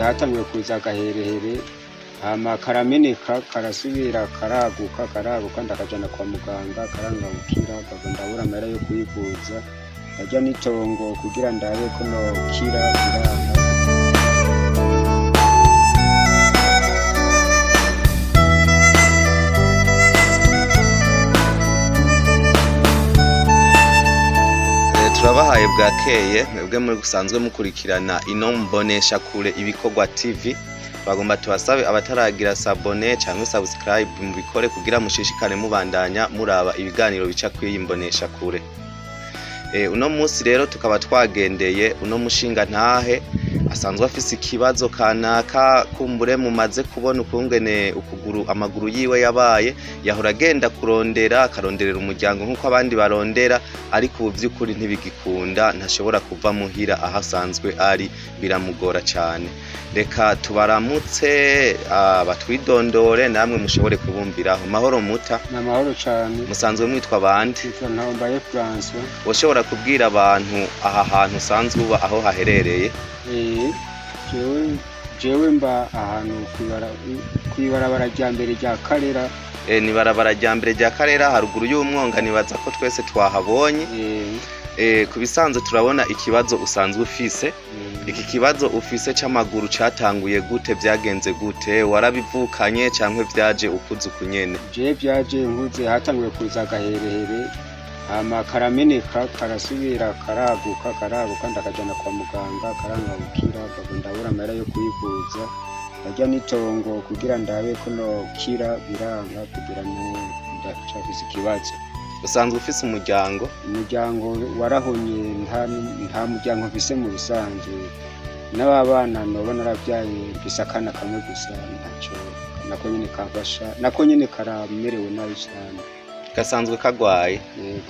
Hatanguye kuza agaherehere, hama karameneka, karasubira karaguka, karaguka, ndakajana kwa muganga, karanga gukira, ndava ndabura amahera yo kwivuza, ndarya n'itongo kugira ndabe ko nokira, biranga. Turabahaye bwakeye mwebwe muri gusanzwe mukurikirana ino mbonesha kure Ibikorwa TV. Bagomba tubasabe abataragira s'abonner cyangwa subscribe mubikore kugira mushishikare mubandanya muraba ibiganiro bica kuri iyi mbonesha kure. Uno munsi rero tukaba twagendeye uno mushinga ntahe asanzwe afise ikibazo kanaka. Kumbure mumaze kubona ukungene ukuguru, amaguru yiwe yabaye. Yahora agenda kurondera, akaronderera umuryango nk'uko abandi barondera, ariko ubu by'ukuri ntibigikunda, ntashobora kuva muhira aho asanzwe ari, biramugora cyane. Reka tubaramutse, batwidondore, namwe mushobore kubumviraho. Mahoro muta? Ni amahoro cane. Musanzwe mwitwa bande? Nitwa Ntahombaye François. Woshobora kubwira abantu aha hantu usanzwe uba aho haherereye? Jewe mba ahantu kw'ibarabara rya mbere rya Karera. Ni barabara rya mbere rya Karera, haruguru y'umwonga, nibaza ko twese twahabonye. Ku bisanzwe turabona ikibazo usanzwe ufise. Iki kibazo ufise c'amaguru catanguye gute? Vyagenze gute? Warabivukanye canke vyaje ukuze ukunyene? Jewe vyaje nkuze. Hatanguye kuza agaherehere, hama karameneka, karasubira karaguka, karaguka, ndakajana kwa muganga, karanga gukira, ndava ndabura amahera yo kwivuza, ndarya n'itongo kugira ndabe ko nokira, biranga, kugira n'ubu ndacafise ikibazo. Usanzwe ufise umuryango? Umuryango warahonye, nta muryango mfise mu bisanzwe. N'ababana noba naravyaye, mfise akana kamwe gusa, ntaco nako nyene kamfasha, nako nyene karamerewe nabi cane. Gasanzwe kagwaye?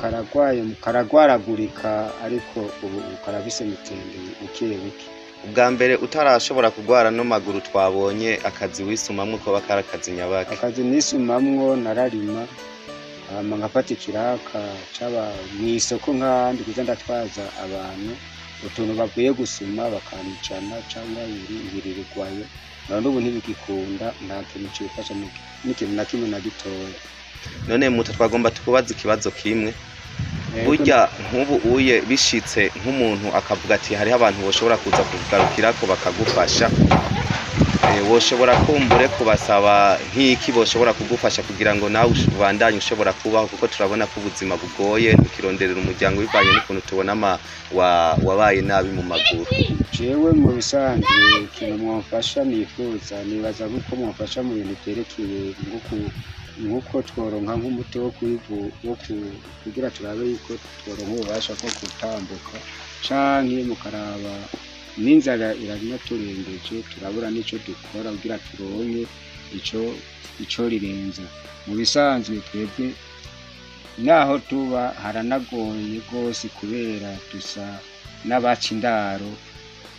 Karagwaye, karagwaragurika, ariko ubu karafise mitende buke buke. Ubwa mbere utarashobora kugwara no maguru twabonye, akazi wisumamwo koba kari akazi nyabaki? Akazi nisumamwo, nararima, hama nkafata ikiraka caba mw'isoko nk'ahandi, kuza ndatwaza abantu utuntu bavuye gusuma, bakanicana cyangwa nkiririrwayo. None ubu ntibigikunda, nta kintu cifasha, n'ikintu na kimwe na gitoya. None muto, twagomba tukubaza ikibazo kimwe. Burya nk'ubu uye bishitse nk'umuntu akavuga ati hariho abantu boshobora kuza kugarukirako bakagufasha, woshobora kumbure kubasaba nk'iki boshobora kugufasha kugira ngo nawe ubandanye ushobora kubaho? Kuko turabona ko ubuzima bugoye, ntukironderera umuryango bivanye n'ukuntu tubona wabaye nabi mu maguru. Jewe mu bisanzwe ikintu mwomfasha nifuza, nibaza nk'uko mwomfasha mu bintu vyerekeye nk'uko tworonka nk'umuti wo kwivu wo kugira turabe yuko tworonka ububasha bwo gutambuka, canke mukaraba n'inzara iranaturembeje, turabura n'ico dukora kugira turonke ico rirenza. Mu bisanzwe twebwe naho tuba haranagoye rwose, kubera dusa n'abaca indaro,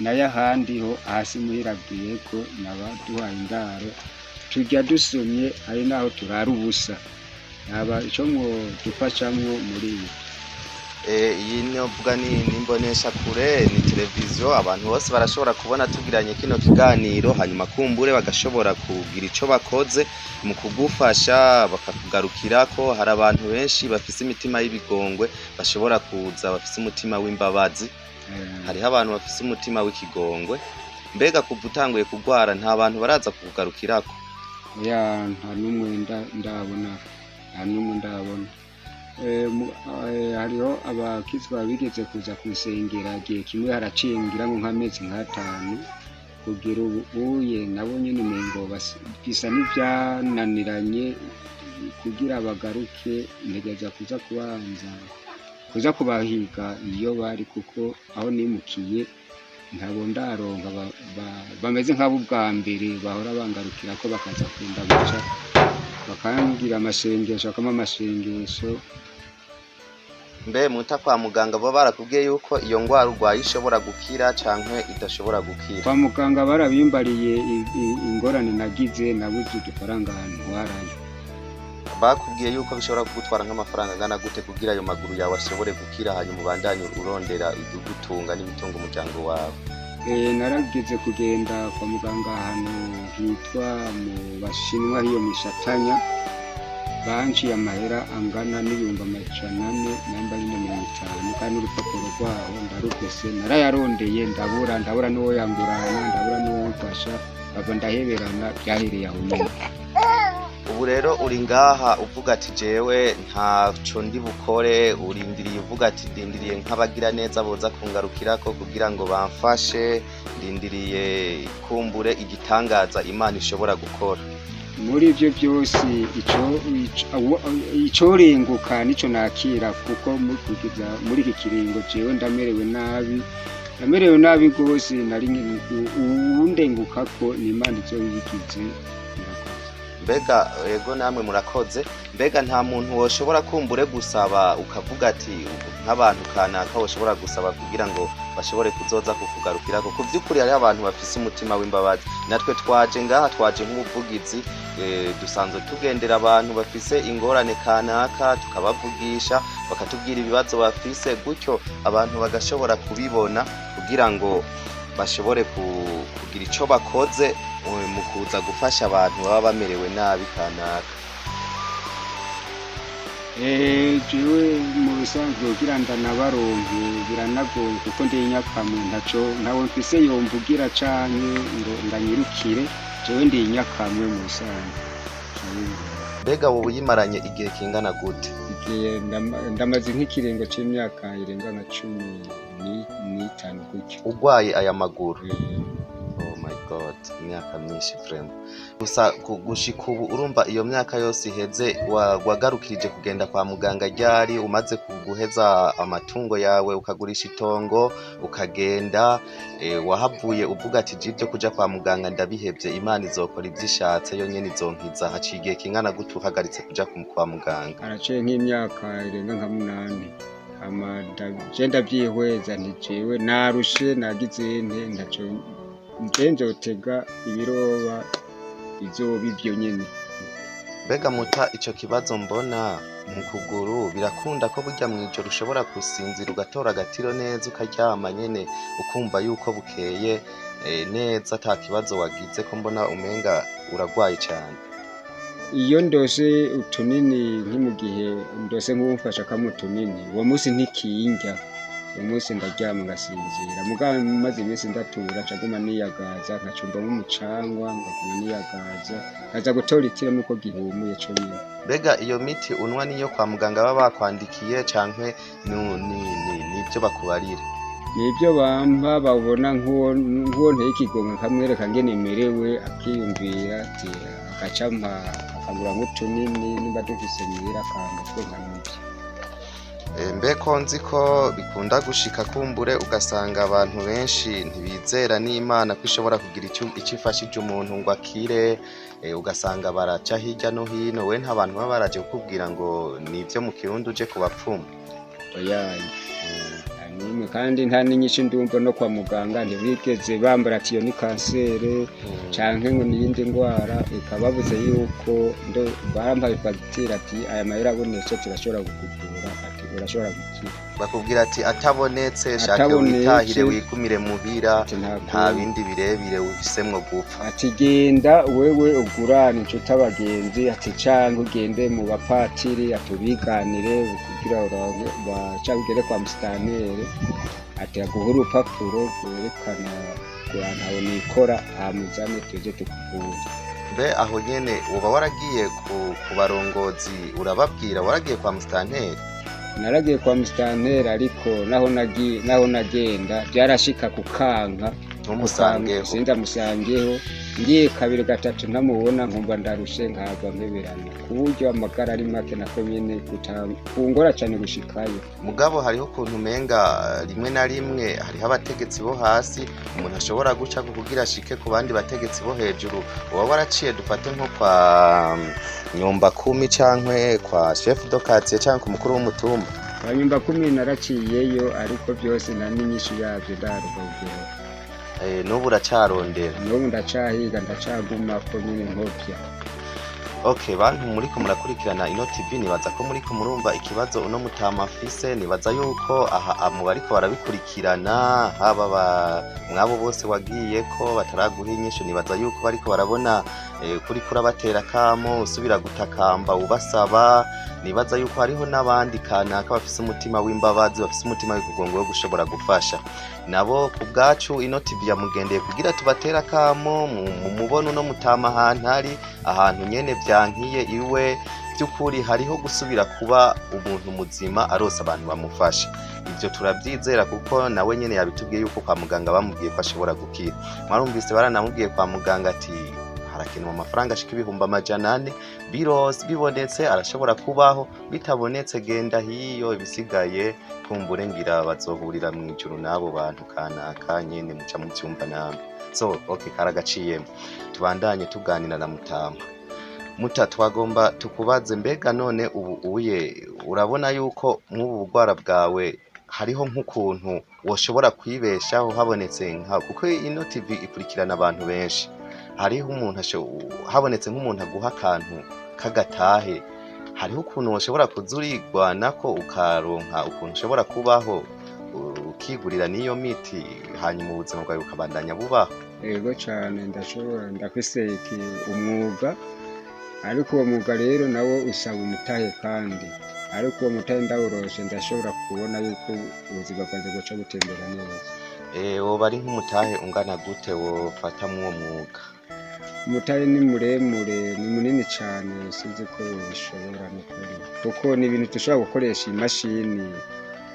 nayo ahandi ho hasi muhira ko nabaduhaye indaro, turya dusumye, hari naho turara ubusa. Yaba ico mwodufashamwo muri ibi. Iyi novuga ni nimbonesha kure, ni televiziyo, abantu bose barashobora kubona tugiranye kino kiganiro, hanyuma kumbure bagashobora kugira ico bakoze mu kugufasha, bakakugarukirako. Hari abantu benshi bafise imitima y'ibigongwe bashobora kuza, bafise umutima w'imbabazi. Hariho abantu bafise umutima w'ikigongwe. Mbega kuva utanguye kugwara nta bantu baraza kukugarukirako? Oya, nta n'umwe ndabona, nta n'umwe ndabona. Hariho abakizwa bigeze kuza kunsengera igihe kimwe, haracingira ngo nk'amezi nk'atanu, kugira ubu uye nabo nyene umengo bisa n'ivyananiranye kugira bagaruke. Ntegereza kuza kubanza kuza kubahiga iyo bari, kuko aho nimukiye ntabo ndaronka bameze nk'abo ubwa mbere bahora bangarukirako, bakaza kundamutsa, bakambwira amasengesho, bakampa amasengesho. Mbe muta, kwa muganga bo barakubwiye yuko iyo ngwara urwaye ishobora gukira canke idashobora gukira? Kwa muganga barabimbariye ingorane nagize, nabuze udufaranga ntwarayo. Bakubwiye yuko bishobora kugutwara nk'amafaranga angana gute kugira ayo maguru yawe ashobore gukira, hanyuma ubandanye urondera ibigutunga n'ibitunga umuryango wawe? Narageze kugenda kwa muganga ahantu hitwa mu Bashinwa, hiyo mw'Ishatanya, banciye amahera angana n'450,000 na 50, kandi n'urupapuro rwaho ndarufise. Narayarondeye ndabura, ndabura n'uwo yangurana, ndabura n'uwomfasha, bava ndaheberana, byahereye aho nyene. Ubu rero uri ngaha uvuga ati jewe ntaco ndi bukore, urindiriye uvuga ati ndindiriye nk'abagira neza boza kungarukirako kugira ngo bamfashe, ndindiriye kumbure igitangaza Imana ishobora gukora. Muri ivyo byose icorenguka nico nakira, kuko kugeza muri iki kiringo jewe ndamerewe nabi, ndamerewe nabi rwose. Nari uwundengukako ni Imana izobigize. Murakoze. Mbega ego, namwe murakoze. Mbega nta muntu woshobora kumbure gusaba ukavuga ati nk'abantu kanaka woshobora gusaba kugira ngo bashobore kuzoza kukugarukirako? Ku vy'ukuri hariho abantu bafise umutima w'imbabazi. Natwe twaje ngaha, twaje nk'ubuvugizi, dusanzwe tugendera abantu bafise ingorane kanaka, tukabavugisha bakatubwira ibibazo bafise, gutyo abantu bagashobora kubibona kugira ngo bashobore kugira ico bakoze mu kuza gufasha abantu baba bamerewe nabi kanaka. Jewe mu bisanzwe kugira ndanabaronke biranagoye, kuko ndi nyakamwe, ntaco ntawe mfise yomvugira canke ngo ndanyirukire. Jewe ndi nyakamwe mu bisanzwe. Mbega wowe uyimaranye igihe kingana gute? Igihe ndamaze nk'ikiringo c'imyaka irenga nka 15 gutyo. Urwaye aya maguru? Oh my God, imyaka myinshi vraiment. Gusa gushika ubu urumva iyo myaka yose iheze, wagarukirije kugenda kwa muganga ryari? Umaze guheza amatungo yawe, ukagurisha itongo ukagenda, wahavuye uvuga ati je ibyo kuja kwa muganga ndabihevye, Imana izokora ivyo ishatse, yo nyene izonkiza. Haciye igihe kingana gute uhagaritse kuja kwa muganga? Haraciye nk'imyaka irenga nka 8. Hama je ndavyihweza nti jewe narushe, nagize nte, ntaco nje nzotega ibiroba bizoba ivyo nyene. Mbega muta ico kibazo mbona mu kuguru, birakunda ko burya mw'ijoro ushobora gusinzira ugatora agatiro neza, ukaryama nyene ukumva yuko bukeye neza ata kibazo wagize? Ko mbona umenga uragwaye cane. Iyo ndose utunini, nko mu gihe ndose nk'uwumfasha akampa utunini, uwo munsi ntikindya, uwo munsi ndaryama ngasinzira. Mugabo maze iminsi ndatura, nca nguma niyagaza, nkacumbamwo umucangwa, ngaguma niyagaza, nkaza gutora itiro nuko gihumuye co nyene. Mbega iyo miti unwa niyo kwa muganga baba bakwandikiye canke nivyo bakubarira? Nibyo bampa, babona nk'uwo nteye ikigongwe nkamwereka ngene merewe, akiyumvira ati agaca ampa, akagura nk'utunini nimba dufise muhira, akampa utwo nkamurya. Mbe ko nzi ko bikunda gushika kumbure ugasanga abantu benshi ntibizera n'Imana ko ishobora kugira ico ifashije umuntu ngo akire, ugasanga baraca hirya no hino, we nta bantu baba baraje kukubwira ngo nivyo mu Kirundi uje ku bapfumu? Oya, nta n'imwe, kandi nta n'inyishu ndumva. No kwa muganga ntibigeze bambara ati iyo ni kansere canke ngo niyindi ndwara. Eka, bavuze yuko bampaye fagitire ati aya mahera abonetse turashobora kukuvura, ati urashobora gukira. Bakubwira ati atabonetse shake Atabonetse. witahire wigumire muhira, Ati nta nta kundi. bindi birebire uhisemwo gupfa. Ati genda wewe ugurane inshuti abagenzi, ati canke ugende mu bapatiri, ati ubiganire kugira uronke canke ugende kwa musitanere, ati aguhe urupapuro rwerekana ntawe nikora, hamuzane tuze tukuvure. Mbe aho nyene uba waragiye ku barongozi urababwira, waragiye kwa musitanteri? Naragiye kwa musitanteri, ariko naho nagiye, naho nagenda byarashika kukanka. Ntumusangeho? Sindamusangeho. Ngiye kabiri gatatu ntamubona, nkumva ndarushe, nkahava mpeberana, ku buryo amagara ari make nako nyene kungora cane gushikayo. Mugabo hariho ukuntu umenga rimwe na rimwe hariho abategetsi bo hasi umuntu ashobora guca kugira ashike ku bandi bategetsi bo hejuru. Uba waraciye dufate nko kwa nyumba kumi canke kwa chef de quartier canke ku mukuru w'umutumba? Hanyuma kumi naraciyeyo, ariko byose nta n'inyishu yabyo ndarugogera. N'ubu uracarondera? N'ubu ndacahiga, ndacagumako nyene nkopya. Okay, bantu muriko murakurikirana ino TV, nibaza ko muriko murumva ikibazo uno mutama afise. Nibaza yuko aha mu bariko barabikurikirana, haba mwabo bose wagiye ko bataraguha inyishu, nibaza yuko bariko barabona kuri kurabatera kamo usubira gutakamba ubasaba. Nibaza yuko hariho n'abandi kanaka bafise umutima w'imbabazi, bafise umutima w'ikugongo wo gushobora gufasha nabo. Ku bwacu ino TV yamugendeye kugira tubatera kamo mu mubona uno mutama ahantu ari, ahantu nyene vyankiye iwe. By'ukuri hariho gusubira kuba umuntu muzima arose abantu bamufasha. Ibyo turabyizera kuko nawe nyene yabitubwiye yuko kwa muganga bamubwiye ko ashobora gukira. Mwarumvise baranamubwiye kwa muganga ati harakenewe amafaranga ashika 400,000, birose bibonetse arashobora kubaho, bitabonetse genda hiyo, ibisigaye kumbure ngira bazohurira mu ijuru n'abo bantu kanaka nyene muca muvyumva namwe. So okay, karagaciyemo. Tubandanye tuganira na mutama. Muta, twagomba tukubaze, mbega none ubu uye urabona yuko nk'ubu bugwara bwawe hariho nk'ukuntu woshobora kwibeshaho habonetse nka, kuko ino TV ikurikirana abantu benshi, hariho umuntu habonetse nk'umuntu aguha akantu k'agatahe, hariho ukuntu woshobora kuza urigwanako ukaronka ukuntu ushobora kubaho, ukigurira n'iyo miti, hanyuma ubuzima bwawe bukabandanya bubaho? Yego cane, ndashobora, ndafise umwuga, ariko uwo mwuga rero nawo usaba umutahe, kandi ariko uwo mutahe ndawurose ndashobora kubona yuko ubuzima bwanjye buca butembera neza. Woba ari nk'umutahe ungana gute wofata mw'uwo mwuga? Umutahe ni muremure, ni munini cane, sinzi ko bishobora nukuri, kuko ni ibintu dushobora gukoresha imashini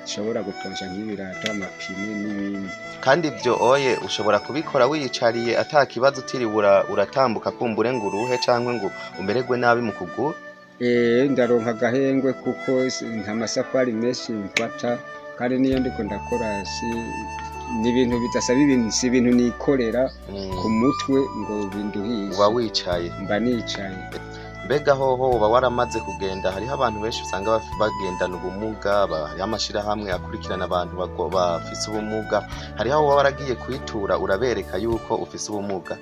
ishobora guponsha nk'ibirato, amapine n'ibindi. Kandi ibyo oye ushobora kubikora wiyicariye ata kibazo, utiriwe uratambuka kumbure ngo uruhe canke ngo umererwe nabi mu kuguru? Ndaronka agahengwe kuko nta masafari menshi mfata, kandi niyo ndiko ndakora si ni ibintu bidasaba ibintu, si ibintu nikorera ku mutwe ngo binduhishe. Uba wicaye? Mba nicaye. Mbega hoho uba waramaze kugenda, hariho abantu benshi usanga bagendana ubumuga, hariho amashirahamwe akurikirana abantu bafise ubumuga, hariho aho uba waragiye kwitura urabereka yuko ufise ubumuga?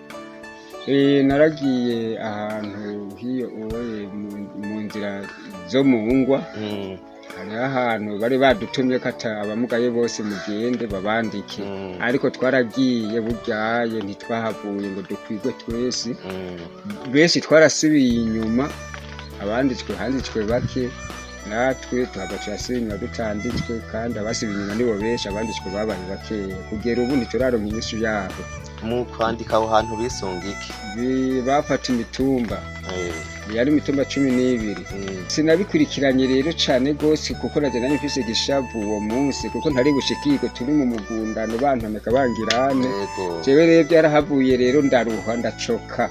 Naragiye ahantu hiyo oye mu nzira zo mu ngwa. Hariho ahantu bari badutumye ko ata abamugaye bose mugende babandike, ariko twaragiye buryaye ntitwahavuye ngo dukwigwe twese. Benshi twarasubiye inyuma, abanditswe handitswe bake, natwe tuhava turasubira inyuma dutanditswe, kandi abasubiye inyuma nibo benshi, abanditswe babaye bakeya. Kugera ubu ntituraronka inyishu yabo. Mu kwandika aho hantu bisunga iki? Bafata imitumba, yari imitumba 12. Sinabikurikiranye rero cane gose kuko naje nari mfise igishavu uwo munsi, kuko ntari bushikirwe, turi mu mugundano bantoneka bangirane. Jewe rero byarahavuye rero ndaruha ndacoka,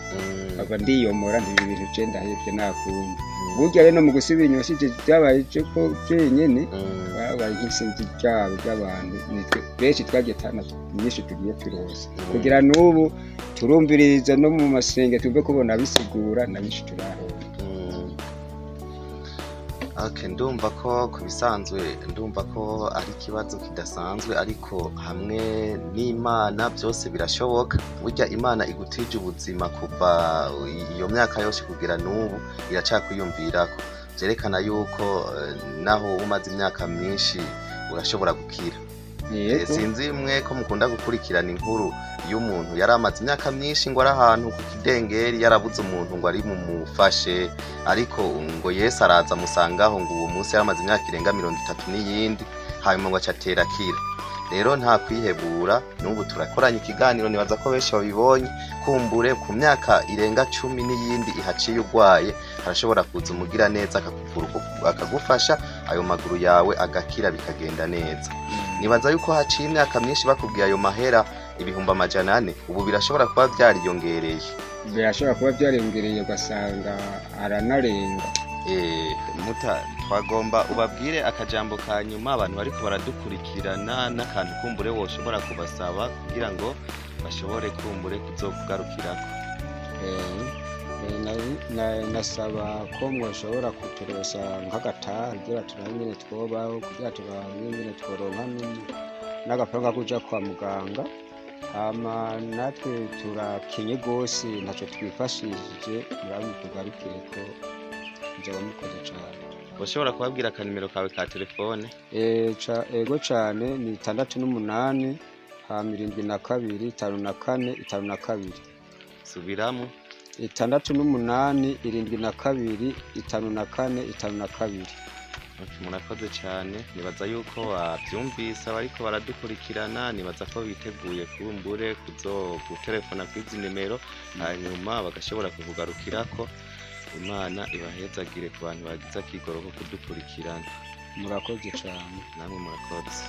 aba ndiyomora nti ibi bintu je ndahevye nakundi. Burya rero no mu gusubira inyuma sije byabaye ko jenyene, babaye nk'isinzi ryabo ry'abantu, nitwe benshi twagiye tana nyinshi tugiye turosa. Kugira n'ubu turumviriza no mu masenge tuve kubona bisigura na nyinshi turaronka. Okay, ndumva ko ku bisanzwe ndumva ko ari ikibazo kidasanzwe, ariko hamwe n'Imana byose birashoboka. Burya Imana igutije ubuzima kuva iyo myaka yose kugera n'ubu iracakwiyumvirako, vyerekana yuko naho uba umaze imyaka myinshi urashobora gukira. Sinzi mwe ko mukunda gukurikirana inkuru y'umuntu yari amaze imyaka myinshi ngo ari ahantu ku kidengeri, yarabuze umuntu ngo ari mumufashe, ariko ngo Yesu araza amusangaho, ngo uwo munsi yari amaze imyaka irenga 30 n'iyindi, hanyuma ngo aca atera akira. Rero nta kwihebura, n'ubu turakoranye ikiganiro, nibaza ko benshi babibonye. Kumbure ku myaka irenga 10 n'iyindi ihaciye urwaye, harashobora kuza umugira neza akakuvura akagufasha, ayo maguru yawe agakira bikagenda neza. Nibaza yuko haciye imyaka myinshi bakubwiye ayo mahera 400,000, ubu birashobora kuba vyariyongereye. Birashobora kuba byariyongereye ugasanga aranarenga. Muta, twagomba ubabwire akajambo ka nyuma abantu bariko baradukurikirana, n'akantu kumbure woshobora kubasaba kugira ngo bashobore kumbure kuzokugarukirako. Nasaba ko mwoshobora kuturosa nk'agataha kugira turabe ingene twobaho, kugira turabe ingene tworonka n'agafaranga kuja kwa muganga. Hama natwe turakenye rwose, ntacyo twifashishije. Murabe mutugarukireko, muzaba mukoze cane. Ushobora kubabwira akanimero kawe ka telefone? Ego cane, ni 68, hama 72, 54, 52. Subiramo. 68, 72, 54, 52. Okay, murakoze cyane. Nibaza yuko babyumvise abariko baradukurikirana. Nibaza ko biteguye kumbure kuzo gutelefona kw'izi nimero, hanyuma bagashobora kukugarukirako. Imana ibahezagire ku bantu bagize akigoro ko kudukurikirana. Murakoze cane. Namwe murakoze.